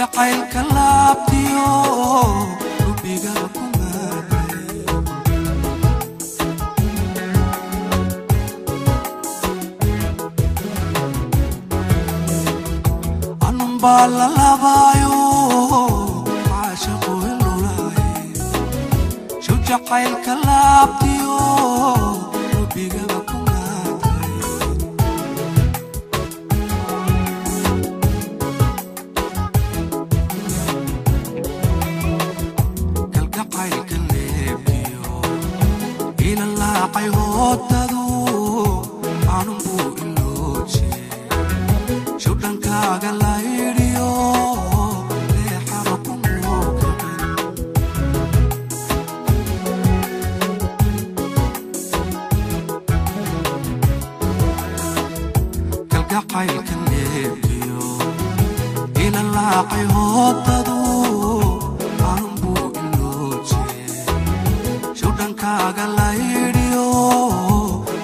Kalgacaylka laabtiyo lubiga ku maatay. Anun baa la labaayo caashaqu ilulaay. Shawjacaylka laabtiyo lubiga ku maatay. Kalgacaylka leebkiyo ila laacay hootadu anun buu ilooje. Shawdhankaaga laydhiyo leexaba ku muukicin. Kalgacaylka leebkiyo ila laacay hootadu anun buu ilooje. Shawdhankaaga laydhiyo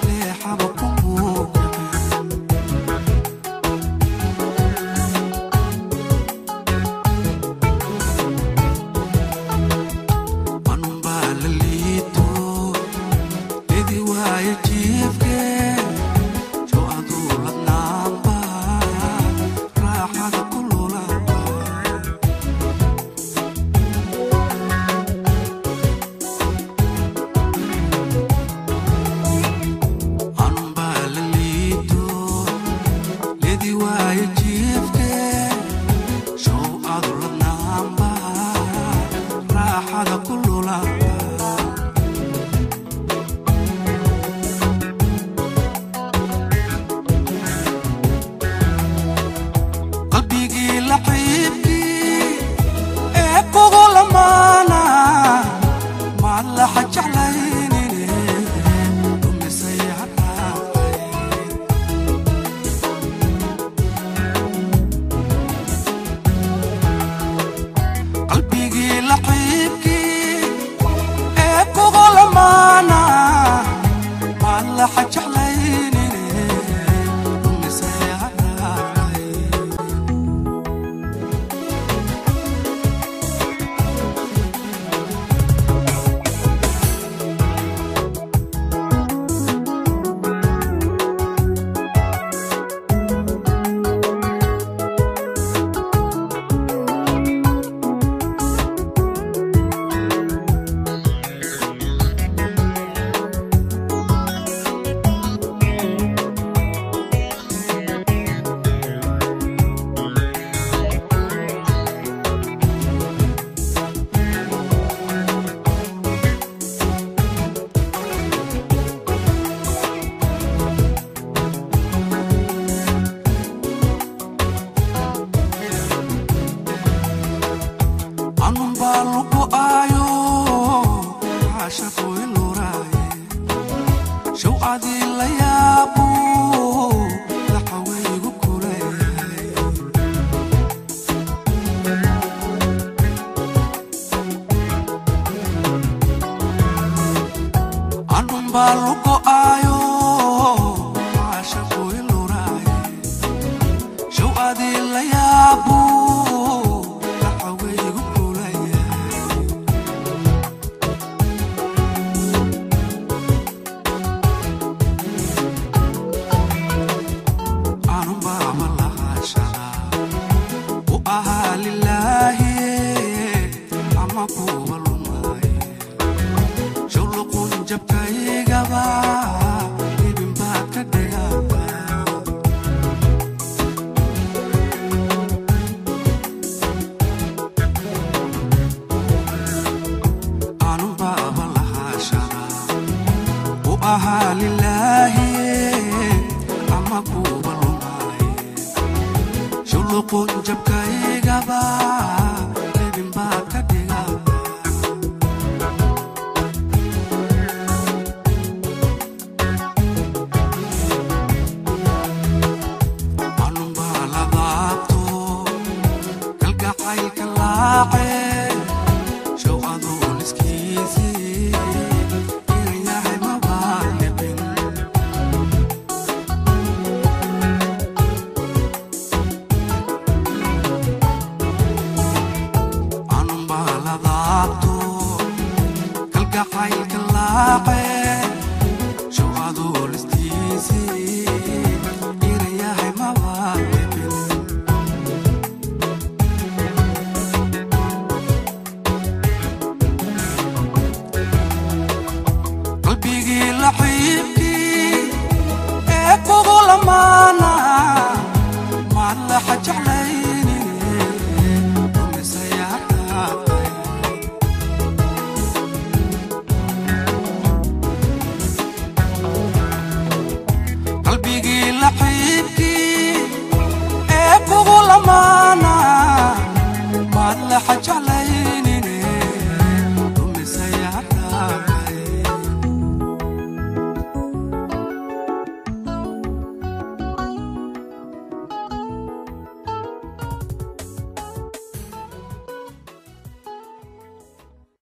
leexaba ku muukicin. Anun baa la liito lidi waayo jiifke show aduu ladnaanba raaxada ku lulaba. Anun baa la liito lidi waayo jiifke show adu ladnaanba raaxada ku lulaba. Qalbigii laxiibkii ee kugu lamaana maad laxa jeclaynine lumisay haraacay. Qalbigii laxiibkii ee kugu lamaana maad laxa jeclaynine lumisay haraacay. Anun baa lugu aayo caashaqu iluraaye. Show adii la yaabo laxawaygu kulayahay. Anun baa lugu aayo caashaqu iluraaye. Show adii la yaabo laxawaygu kulayahay. Anun baaba lahashada u ahaa lilaahi ama kuwa lumaaye. Shawluqun jabkaygaba ibin baad ka dhigata. Anun baaba lahashada u ahaa lilaahi ama kuwa lumaaye. Shawluqun jabkaygaba ibin baad ka dhigata. Anun baa la daabto kalgacaylka laace show aduu liskiisii inan yahay mabaaliqin. Jeclay.